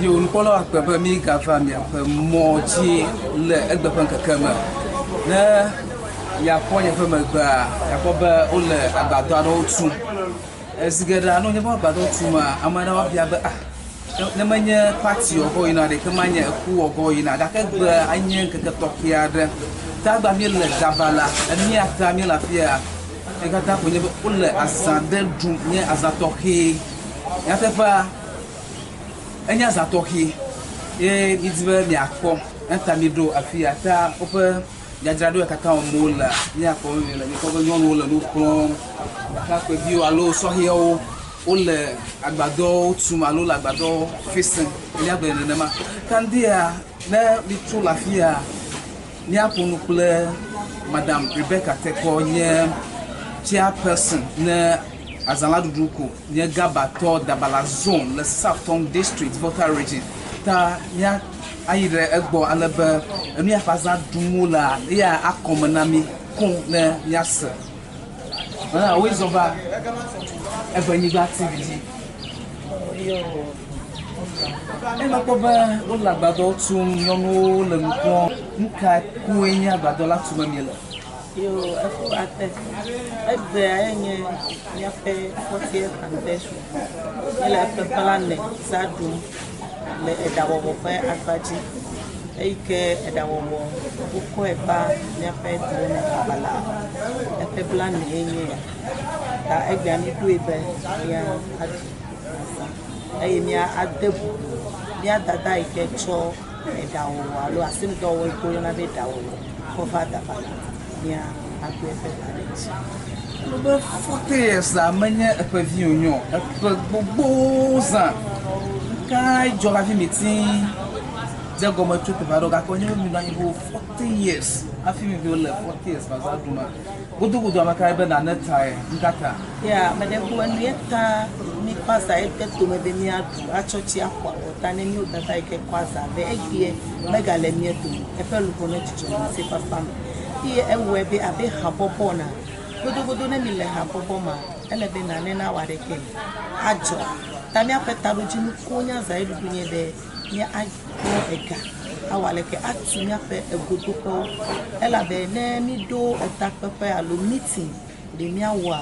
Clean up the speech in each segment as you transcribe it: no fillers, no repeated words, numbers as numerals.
Yo nukpɔlawo akpe be mígava miaƒe mɔ dzi le egbe ƒe ŋkeke me. Ne miakpɔ nye ƒe megbea, miakpɔ be wole agbadɔ aɖewo tum. Zi geɖea ne wonye be agbadɔ tuma, ame aɖewo abia be ah ne menye pati wɔ ge woyina ɖe ke manye eku wɔ ge woyina gake egbea enye ŋkeke tɔxɛ aɖe. Tagbea míele Gabala, emiata míele afi ya. Ye katã koe nye be wole azã ɖe ɖum nye azã tɔxɛ. Nyateƒea enye azã tɔxɛ ye mídi be miakpɔ eta míɖo afi ya ta woƒe dzadzraɖo ya katã wɔm wolea míakpɔ be miele mikpɔ be nyɔnuwo le nu kplɔm, ɖekakpuiviwo alo sɔhɛwo wole agbadɔwo tum alo le agbadɔwo fisem míagblɔe nenema. Ke ŋdea ne mitso le afi ya míaƒo nu kple Madam Rebecca Tekɔ nye chairperson ne azã la ɖuɖu ko nye Gabatɔ Dabala zone le South Tongu District, Volta Region. Ta mía ayi ɖe egbɔ ale be enu ya ƒe azã ɖum wolea eya akɔme na mí koŋ ne míase. Mena woe zɔ va Evenyigba TV dzi. Eye mekpɔ be wole agbadɔ tum, nyɔnuwo le nu kplɔm. Nu ka koe nye agbadɔ la tum miele? Yo, eƒu ate. Egbea ye nye míaƒe 40th anniversary. Míele eƒe blane za ɖum le eɖawɔwɔ ƒe akpa dzi. Eyi ke eɖawɔwɔ wokɔe va míaƒe duwo me abala. Eƒe blane ye nye ya. Ta egbea míɖoe be míaɖu azã eye míade bubu mía dada yi ke tsɔ eɖawɔwɔ alo asinudɔwɔwɔ yi ke woyɔna be ɖawɔwɔ kɔ va Dabala míado eƒe ta ɖe dzi. Ele be 40 years la menye eƒe vi wònye o, eƒe gbogbowo zã. Nukae dzɔ hafi mieti dze egɔme tso teƒe aɖewo gake wònye be minɔ anyi xoxo 40 years hafi mi viwo le 40 years ƒe azã ɖum? Godogodo ame kae be nane tae? Nukata? Ya, ame ɖe ko enu ye ta míkɔ azã ye de tome be míaɖu atsɔ tsi aƒo abɔta ne míwo dada yi ke kɔ azã vɛ. Egbea megale mía dome o. Eƒe luʋɔ nedzudzɔ le ŋutifafa me. Eye ewɔe be abe habɔbɔ na. Godogodo ne mile habɔbɔ ma, ele be nane nawɔ aɖeke adzɔ. Ta míaƒe taɖodzinu koŋ nye azã ye ɖuɖu nye be míakpɔ ega awɔ aleke atu míaƒe egodoƒewo. Elabe ne míɖo etakpeƒe alo meeting ɖe míawɔa,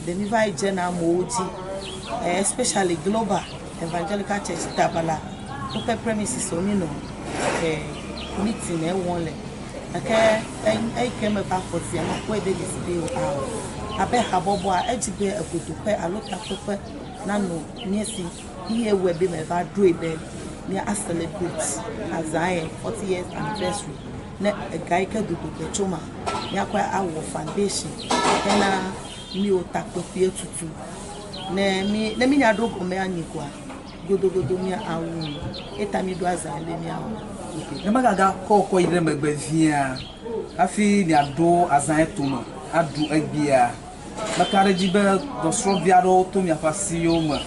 ɖe míva yi dzena amewo dzi especially Global Evangelical Church Dabala woƒe premises wo míenɔ meeting ewɔm le. Gake eyi ke meva xɔ zia mekpɔe de dzesi be ao abe habɔbɔa edzi be egodoƒe alo takpeƒe nanɔ mía si. Eye ewɔe be meva ɖoe be mía celebrate azã ye 40 years anniversary ne ega yi ke dodogbe tso ma míakɔe awɔ foundation hena míwo takpeƒee tutu. Ne mí ne mínya ɖo gɔme anyi koa godogodo mía awu nu. Eta míɖo azã be míawɔ. Ne megagakɔ kɔ yi ɖe megbe viã hafi miaɖo azã ye tome aɖu egbea, meka ɖe edzi be dɔsrɔ̃vi aɖewo to miaƒe asiwo me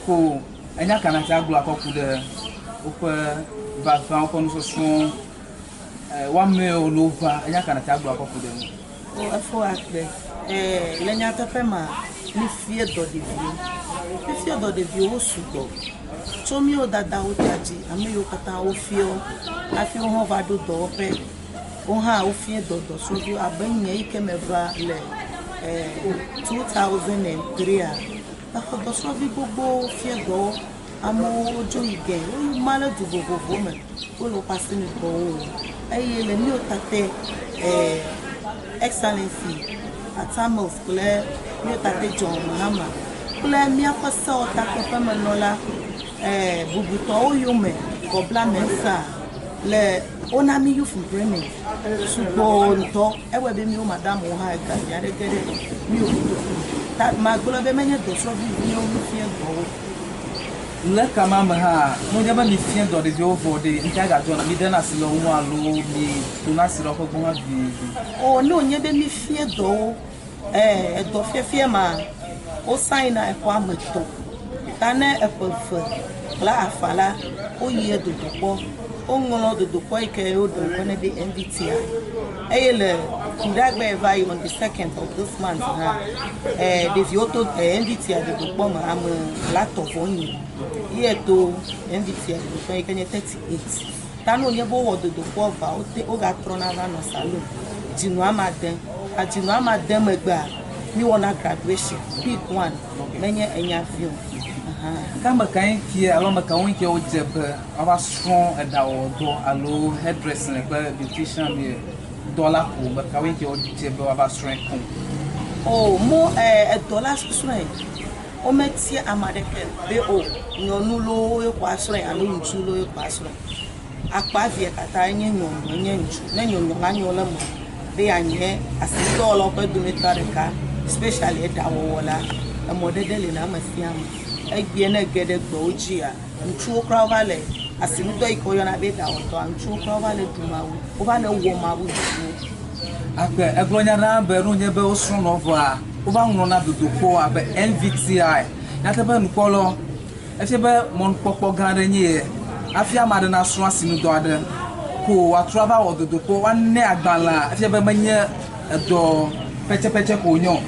ko enya ka nàte agblɔ akɔ ku ɖe woƒe vava, woƒe nusɔsrɔ̃, woamewo ne wova, enya ka nàte agblɔ akɔ ku ɖe ŋu? O efo akpe. Le nyateƒe ma, mífie dɔ ɖeviwo. Mífie dɔ ɖeviwo sugbɔ. Tso míwo dadawo ta dzi, ame yiwo katã wofie wo hafi wo hã va ɖo dɔwɔƒe. Wo hã wofie dɔ dɔsrɔ̃viwo abe nye yi ke meva le 2003a, mexɔ dɔsrɔ̃vi gbogbowo fie dɔwo. Amewo wodzo yi ge, woyi ma ɖe du vovovowo me. Wole woƒe asinudɔwo wɔm. Eye le míwo tate Excellency Atta Mills kple míwo tate John Mahama kple míaƒe sewɔtakpeƒemenɔla bubutɔwo yome Kɔbla Mensah le wona mí youth employment sugbɔ ŋutɔ. Ewɔe be míwo madamwo hã ega vi aɖe ge ɖe míwo kotoku me. Ta magblɔ be menye dɔsrɔ̃vi míwo mifia dɔwo. Le kama me hã, ne wònye be mifia dɔ ɖeviwo vɔ ɖe, ŋka gadzɔna? Miɖena asi le wo ŋu alo midona asi ɖe woƒe gbɔ hã vivi? O, ne wònye be mifia dɔwo, edɔ fiafia ma, wo sign eƒe ame etɔ̃. Ta ne eƒe eve kple afã la, woyie dodokpɔ. Woŋlɔ dodokpɔ yi ke woɖe ŋkɔ nɛ be MBTI. Eye le Kuɖagbe va yi on the 2nd of this month hã, ɖeviwo to NVT dodokpɔ me ame blatɔ̃ vɔ enyi ye to NVT dodokpɔ yi ke nye 38. Ta ne wonye be wowɔ dodokpɔ vɔa, wote wogatrɔna va nɔ salon dzinu ame ade. Adzinu ame ade megbea, míwɔna graduation big one, menye enya vi o. Aha. Ke ame kae kie alo ame kawoe ke wodze be woava srɔ̃ eɖawɔwɔdɔ alo hairdressing kple beautician dɔ la ko? Ame kawoe ke wodze be woava srɔ̃e koŋ? O mo edɔ la sɔsrɔ̃e, wometia ame aɖeke be o nyɔnu loo ye ko asrɔ̃e alo ŋutsu loo ye ko asrɔ̃e. Akpa vie katã enye nyɔnu enye ŋutsu. Ne nyɔnu la nyɔ le eme be yeanye asinudɔwɔlawo ƒe dometɔ ɖeka, especially eɖawɔwɔ la, emɔɖeɖe li na ame sia ame. Egbea ne ege ɖe gbewo dzia, ŋutsuwo kura wova le asinudɔ yi ke woyɔna be ɖawɔtɔa, ŋutsuwo kura wova le ɖum awu, wova le wɔm awu ŋutsuwo. Akpe egblɔ nya ɖa be ne wonye be wosrɔ̃ nɔ vɔa, wova ŋlɔna dodokpɔ abe NVTI. Nyateƒe nukpɔlawo, efia be mɔnukpɔkpɔ gã aɖe nye ye hafi ame aɖe nasrɔ̃ asinudɔ aɖe ko wòatrɔ ava wɔ dodokpɔ woanɛ agbalẽa, efia be menye edɔ pɛtsɛpɛtsɛ ko wònye o.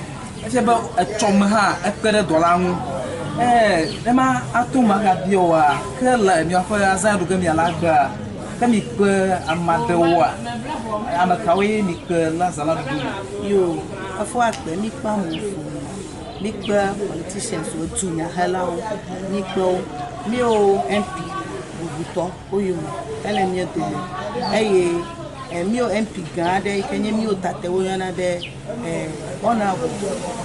Efia be etsɔme hã ekpe ɖe dɔ la ŋu. Ne ma ato eme agabia oa, ke le miaƒe azã ɖu ge miala egbea, ke mikpe ame aɖewoa, ame kawoe mikpe le azã la ɖuɖu me? Yo, efo akpe mikpe amewo fũu. Mikpe politicians wo, dunyahelawo, mikpe wo. Míwo MP bubutɔ woyome ele mía dome eye míwo MP gã aɖe yi ke nye míwo tate woyɔna be Honorable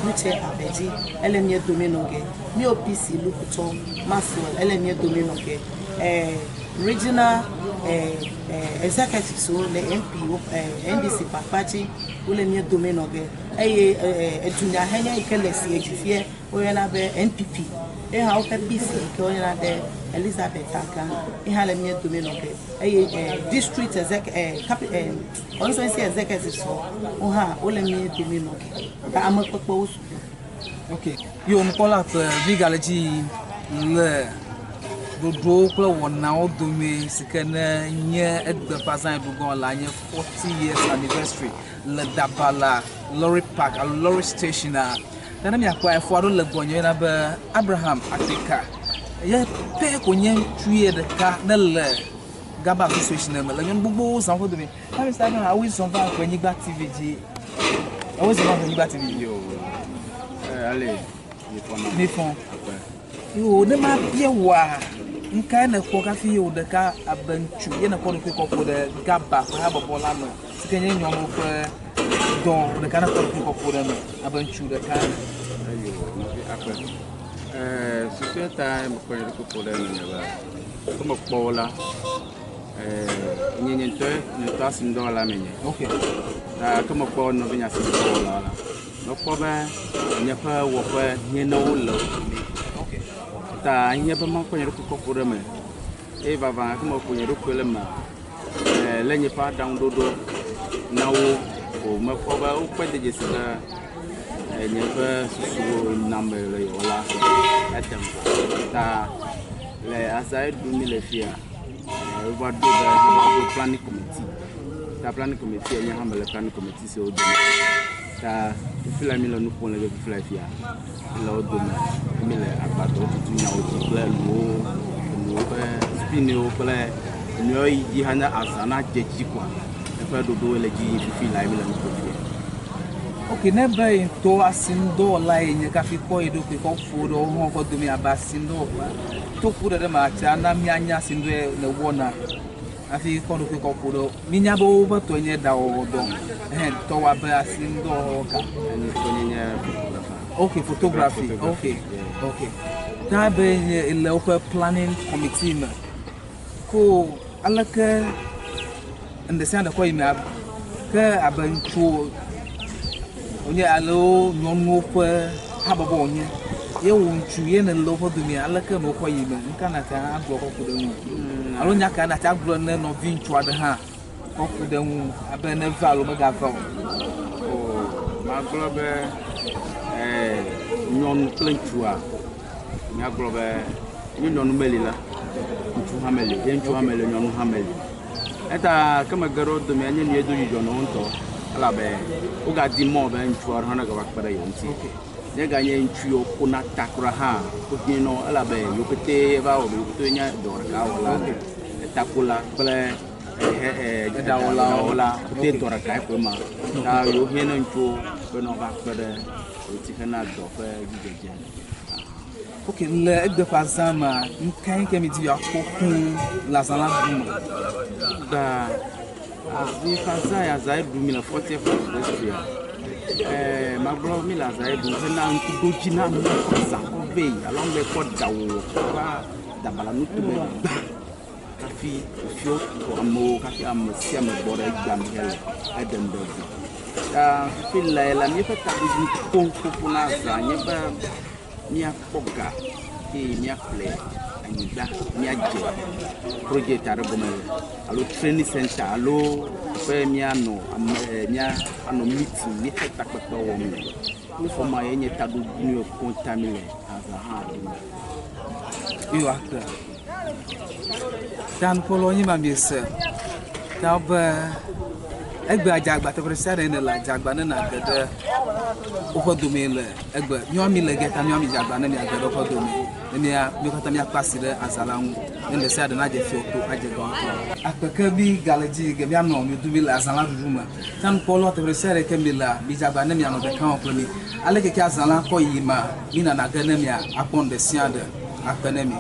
Uche Abedzi ele mía dome nɔ ge. Míwo PC Lukutɔ Maxwell ele mía dome nɔ ge. Regional executives wo le MP wo NDC ƒe akpa dzi wole mía dome nɔ ge eye edunyahenya yi ke le sie dzi fia woyɔna be NPP ye hã woƒe PC yi ke woyɔna be Elizabeth Aga ye hã le mía dome nɔ ge eye district exec constituency executives wo hã wole mía dome nɔ ge. Ta ame kpekpewo sugbɔ. Ok, yo nukpɔla ƒe vi gale dzi yim le ɖoɖowo kple wɔnawo dome si ke ne nye egbe ƒe azã ɖu gɔ̃ la nye 40 years anniversary le Dabala lorry park alo lorry station a. Ke ne miakpɔ efo aɖewo le gbɔnye yɔna be Abraham Akpeka. Ye pɛ ko nye ŋutsu ye ɖeka ne le Gaba association me le nyɔnu gbogbowo zã woƒe dome. Na Mr. Abraham awoe zɔn va Ʋenyigba TV dzi. Awoe zɔn va Ʋenyigba TV dzi. Yo, ale, mi fɔna. Mi fɔn. Yo, ne ma bia woa, ŋkae nèkpɔ hafi ye wò ɖeka abe ŋutsu ye nèkpɔ ɖokui kɔ ƒo ɖe Gaba ƒe habɔbɔ la me si ke nye nyɔnuwo ƒe dɔ ɖeka nèkpɔ ɖokui kɔ ƒo ɖe eme abe ŋutsu ɖeka ene. Eyo, nɔvi akpe. Susue ta mekpɔ nye ɖokui ƒo ɖe eme nye be, ke mekpɔ wo la, nye nye ŋutɔ nye ŋutɔ asinudɔwɔla menye. Ok. Ta ke mekpɔ nɔvinye asinudɔwɔlawo la, mekpɔ be nye ƒe wɔƒe nye ne wo le wo dome. Ok. Ta nye be makpɔ nye ɖokui kɔ ƒo ɖe eme. Eye vavã ke meƒo nye ɖokui le emea, le nye ƒe aɖaŋuɖoɖo na wo ko mekpɔ be wokpɔe de dzesi be nye ƒe susuwo nam le yewo la ede ŋgɔ. Ta le azã yi ɖum mi le fia, wova ɖo be woava ɖo planning committee. Ta planning committee nye hã mele planning committee siwo dome. Ta fifi la mi le nu ƒom le fifi la fia le wo dome. Mi le agbadɔ tutu nyawo dzi kple nuwo nuwo ƒe spiniwo kple nuwo yi dzi hã ne azã na dze dzi koa eƒe ɖoɖowo le dzi yim fifi la mi le nu ƒom fia. Ok, ne be ye ŋutɔ asinudɔwɔla ye nye kafi kpɔ ye ɖokui kɔ ƒo ɖe wo hã ƒe dome abe asinudɔwɔƒe. To ƒu ɖe ɖe me atsa na míanya asinudɔ ye nèwɔna hafi kɔ ɖokui kɔ ƒo ɖe. Mínya be woƒe tɔe nye ɖawɔwɔ dɔ. Ɛhɛn, tɔwɔ abe asinudɔwɔwɔ ka? Enye tɔnye nye photographer. Ok, photography. Ok, ok. Ta be nye le woƒe planning committee me. Ko aleke ŋɖe sia ɖe kɔ yi me ke abe ŋutsuwo wonye alo nyɔnuwo ƒe habɔbɔ wonye ye wò ŋutsu ye nèle woƒe dome aleke nuwo kɔ yi me? Nu ka nàte ŋu agblɔ kɔ ku ɖe eŋu? Alo nya ka nàte ŋu agblɔ ne nɔvi ŋutsu aɖe hã kɔ ku ɖe eŋu abe neva alo megava o? O, magblɔ be nyɔnu kple ŋutsua, míagblɔ be ne nyɔnu meli la, ŋutsu hã meli, ye ŋutsu hã meli, nyɔnu hã meli. Eta ke mege ɖe wo dome enye nu ye do dzidzɔ na wo ŋutɔ. Elabe wogadi mɔ be ŋutsu aɖe hã negava kpe ɖe yewo ŋuti. Ne ganye ŋutsu yiwo ƒona ta kura hã wohiã na wo elabe yewo pete va wɔ be yewo pete nye dɔ ɖeka wɔla. Etakola kple ehe e eɖawɔlawo pete dɔ ɖekae koe ma. Ta yewo hiã na ŋutsuwo be ne woava kpe ɖe yewo ŋuti hena dɔ ƒe dzidzedze. Ok, le egbe ƒe azã mea, nu kae ke midi yewoakpɔ koŋ le azã la ɖuɖu me? Gba azi ƒe azã ya azã ye ɖu mi le 40th anniversary eh magblɔ mi le azã ye ɖu hena ŋkuɖodzi na ame kɔ azã kɔ vɛ alo ame kɔ ɖawɔwɔ va dabala nutome gbã hafi wòfiɔ tɔ amewo hafi ame sia ame gbɔ ɖe egbea me hele eɖem ɖe go. Ta fifi lae la míaƒe taɖodzinu koŋ ƒoƒo na azã nye be míakpɔ ga eye míaƒle anyigba, míadze project aɖe gɔme alo training center alo be míanɔ ame mía anɔ meeting míaƒe takpekpe wɔm le. Xɔ ma ye nye taɖodzinu yi koŋ ta míle azã hã ɖum. Eye woakpe. Ta nukpɔlawo nyi ma miese. Ta be egbea dze agbagba teƒe ɖe sia ɖe nèle dze agbagba ne nàge ɖe woƒe dome le egbe. Míawo mi le ge ta míawo mi dze agbagba ne miage ɖe woƒe dome ne mía míwo katã míakpe asi ɖe azã la ŋu ne ɖe sia ɖe nadze fiɔ to adze gɔme to. Akpe ke mi gale dzi yi ge míanɔ mio domi le azã la ɖuɖu me. Ta nukpɔlawo teƒe ɖe sia ɖe ke milea, midze agbagba ne mianɔ ɖeka wɔm kple mi. Ale ke ke azã la kɔ yi ma, mi nana ge ne mia akpɔ nu ɖe sia ɖe akpe ne mi.